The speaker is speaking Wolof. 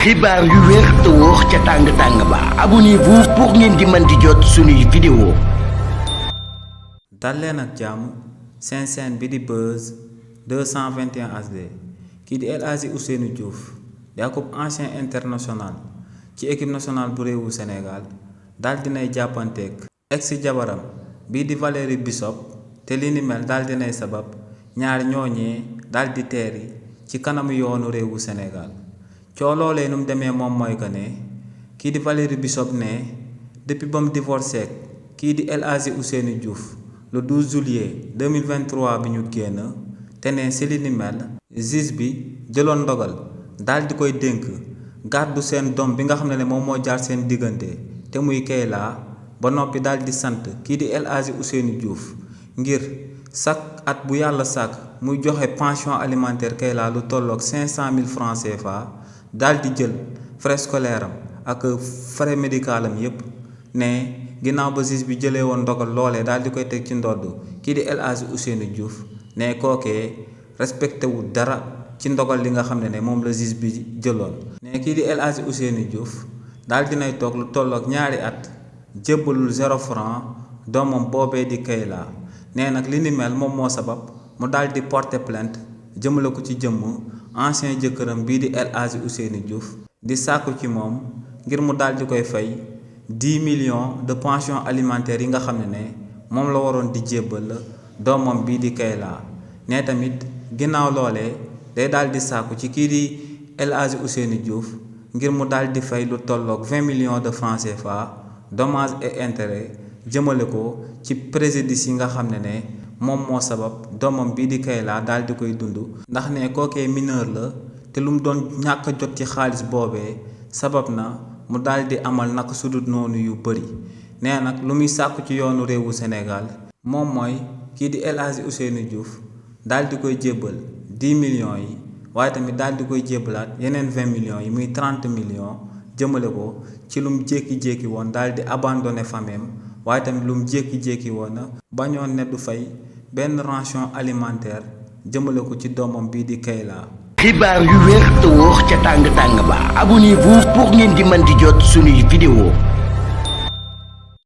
xibaar yu wér te wóor ca tàng ba abonnez-vous pour ngeen di mën di jot suñuy vidéo. dal leen ak jàmm seen chaîne bi di Buzz 221 HD kii di El Hadji Ousseynou Diouf di akub ancien international ci équipe nationale bu réewu Sénégal daal dinay jàppanteeg ex jabaram bii di Valérie Bissop te li ni mel daal dinay sabab ñaari ñooñee daal di teeri ci kanamu yoonu réewu Sénégal. coo loolee nu mu demee moom mooy que ne kii di Valérie Bissop ne depuis ba mu divorcé kii di El Hadji Ousseynou Diouf le 12 juillet 2023 bi ñu génn te ne si li ni mel juge bi jëloon ndogal daal di koy dénk gàddu seen doom bi nga xam ne moom moo jaar seen diggante te muy Keyla ba noppi daal di sant kii di El Hadji Ousseynou Diouf ngir chaque at bu yàlla sàkk muy joxe pension alimentaire Keyla lu tolloog 500 000 francs CFA. daal di jël frais scolaire am ak frais médical am yépp ne ginnaaw ba juge bi jëlee woon ndogal loolee daal di koy teg ci ndodd kii di El Hadji Ousseynou Diouf ne kookee respecté wu dara ci ndogal li nga xam ne moom la juge bi jëloon. ne kii di El Hadji Ousseynou Diouf daal dinay toog lu tolloog ñaari at jébbalul 0 franc doomam boobee di Keyla nee nag li ni mel moom moo sabab mu daal di porter plainte jëmale ko ci jëmm ancien jëkkëram bii di El Hadji Ousseynou Diouf di sàkku ci moom ngir mu daal di koy fay 10 millions de pension alimentaire yi nga xam ne moom la waroon di jébbal doomam bii di Keyla ne tamit ginnaaw loolee day daal di sàkku ci kii di El Hadji Ousseynou Diouf ngir mu daal di fay lu tolloog 20 millions de francs CFA dommages et intérêts jëmale ko ci préjudice yi nga xam ne moom moo sabab doomam bii di Keyla daal di koy dund ndax ne kookee mineur la te lu mu doon ñàkk a jot ci xaalis boobee sabab na mu daal di amal naka sudut noonu yu bëri nee nag lu muy sàkku ci yoonu réewu Sénégal moom mooy kii di El Hadji Ousseynou Diouf daal di koy jébbal 10 millions yi waaye tamit daal di koy jébbalaat yeneen 20 millions yi muy 30 millions jëmale ko ci lu mu jékki-jékki woon daal di abandonné famem waaye tamit lu mu jékki-jékki woon bañoon ne du fay benn ration alimentaire jëmale ko ci doomam bii di Keyla. xibaar yu wér te wóor ca tàng ba abonnez-vous pour ngeen di mën di jot suñuy vidéo.